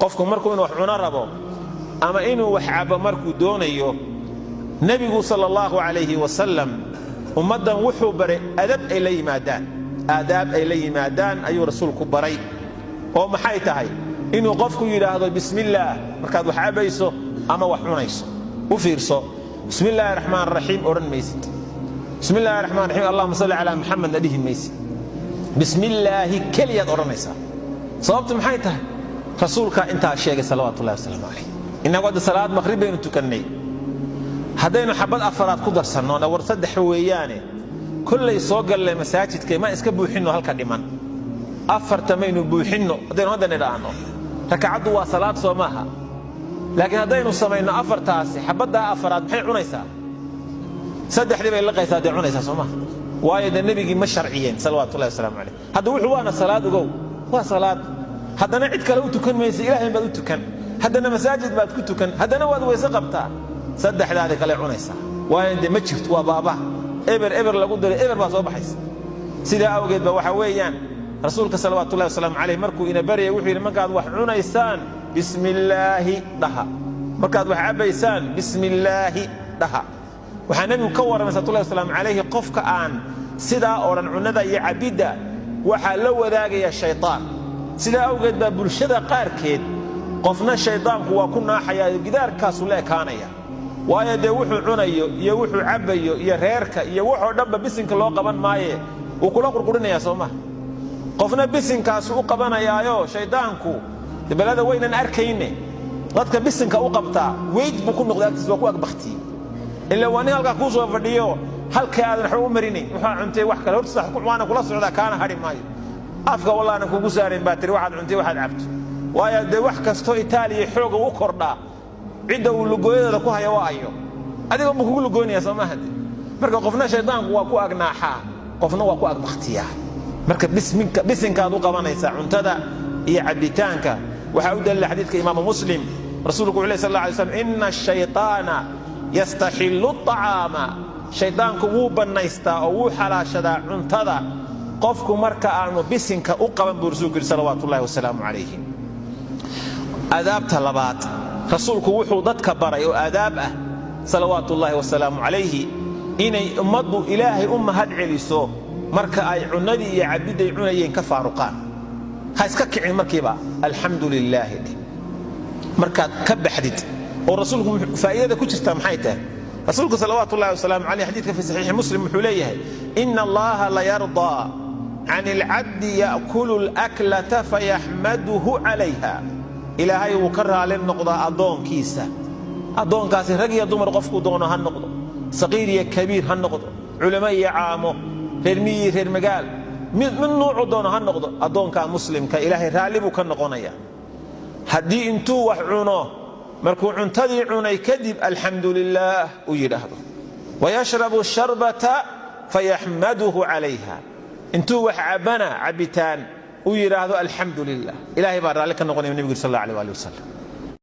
Qofku markuu inuu wax cuno rabo ama inuu wax cabo markuu doonayo, nebigu sala allahu calayhi wasalam ummaddan wuxuu baray adab ay la yimaadaan, aadaab ay la yimaadaan ayuu rasuulku baray. Oo maxay tahay? Inuu qofku yidhaahdo bismillaah markaad wax cabayso ama wax cunayso. U fiirso, bismi illaahi raxmaan raxiim odhan maysid, bismi illahi raxmaan raxiim allahuma salli calaa Muxamedna dhihi maysid, bismillaahi keliyaad odhanaysaa. Sababtu maxay tahay? Rasuulkaa intaa sheegay salawaatullahi wasalaamu calayh. Innagu hadda salaad maqrib baynu tukannay, haddaynu xabad afaraad ku darsanno, war saddex weeyaane, kollay soo galle masaajidka, ma iska buuxinno halka dhiman, afarta maynu buuxinno haddaynu hadda nidhaahno, rakacaddu waa salaad, soo maaha? Laakiin haddaynu samayno afartaasi, xabaddaa afaraad maxay cunaysaa? Saddexdii bay liqaysaa, dee cunaysaa, soo maaha? Waayo dee nebigii ma sharciyeen salawaatullahi wasalaamu calayh. Hadda wuxuu waana salaad, ogow, waa salaad. Haddana cid kale u tukan maysa, Ilahay baad u tukan, haddana masaajid baad ku tukan, haddana waad weyse qabtaa, saddexdaadi kale cunaysaa. Waayo dee ma jirto, waa baaba eber eber lagu daray, eber baa soo baxaysa. Sidaa awgeed ba waxa weeyaan rasuulka salawaatullahi wasalaamu calayh markuu ina baryay wuxuu yidhi: "Markaad wax cunaysaan bismillaahi dhaha, markaad wax cabbaysaan bismillaahi dhaha." Waxaa nebigu ka warramay salawatullahi wasalaamu calayhi, qofka aan sidaa odhan cunnada iyo cabbidda waxaa la wadaagaya shaytaan. Sidaa awgeed baa bulshada qaarkeed qofna shaydaanku waa ku naaxayaa, gidaarkaasu la ekaanaya. Waayo dee wuxuu cunayo iyo wuxuu cabbayo iyo reerka iyo waxoo dhanba bisinka loo qaban maaye, wuu kula qurqurinayaa, soo maha? Qofna bisinkaasu u qabanayaayo shayddaanku belada waynan arkayne, dadka bisinka u qabtaa weyd buu ku noqday agtiis, waa ku agbaktiyey. Ila waa nin halkaa kuu soo fadhiyo, halka aadan waxba u marinayn, waxaa cuntay wax kale hortiisa waana kula socdaa, kaana hadhi maayo. Afka wallaanan kugu saarayn baa tiri waxaad cuntay, waxaad cabto. Waayo dee wax kastoo Itaaliya xooga u kordhaa, cidda uu lugooyadeeda ku haya waa ayo? Adiga buu kugu lugoynaya, soo maaha? De marka qofna shaydaanku waa ku agnaaxaa, qofna waa ku agbaktiyaa. Marka bisinkaad u qabanaysaa cuntada iyo cabbitaanka. Waxaa u daliila xadiidka imaamu Muslim. Rasuulku wuxuu ley sal alla alay slam: "Ina ashayطaana yastaxillu aطacaama." Shaydaanku wuu bannaystaa oo wuu xalaashadaa cuntada qofku marka aanu bisinka u qaban, buu rasuulku yidhi salawaatu ullahi wasalaamu calayhi. Aadaabta labaad rasuulku wuxuu dadka baray oo aadaab ah salawaatu ullaahi wasalaamu calayhi, inay ummaddu Ilaahay u mahad celiso marka ay cunnadii iyo cabidday cunayeen ka faaruqaan. Ha iska kicin markiiba, alxamdu lilaahi dheh markaad ka baxdid. Oo rasuulku faa'iidada ku jirtaa maxay tahay? Rasuulku salawaatu ullahi wasalaamu caleyh xadiidka fi saxiixi Muslim wuxuu leeyahay: "Ina Allaha layardaa can alcabdi ya'kulu alaklata fayaxmaduhu calayha." Ilaahay wuu ka raali noqdaa addoonkiisa. Addoonkaasi rag iyo dumar qofkuu doono ha noqdo, saqiir iyo kabiir ha noqdo, culamo iyo caamo, reer miyi, reer magaal, mid nuucu doono ha noqdo, addoonkaa muslimka Ilaahay raalli buu ka noqonaya haddii intuu wax cuno, markuu cuntadii cunay kadib, alxamdu lilaah uu yidhaahdo. "Wayashrabu sharbata fayaxmaduhu calayha." Intuu wax cabbana, cabbitaan, uu yidhaahdo alxamdu lilah, Ilahay baa raalli ka noqonaya, nebigu sal alla aleh ali wasalam.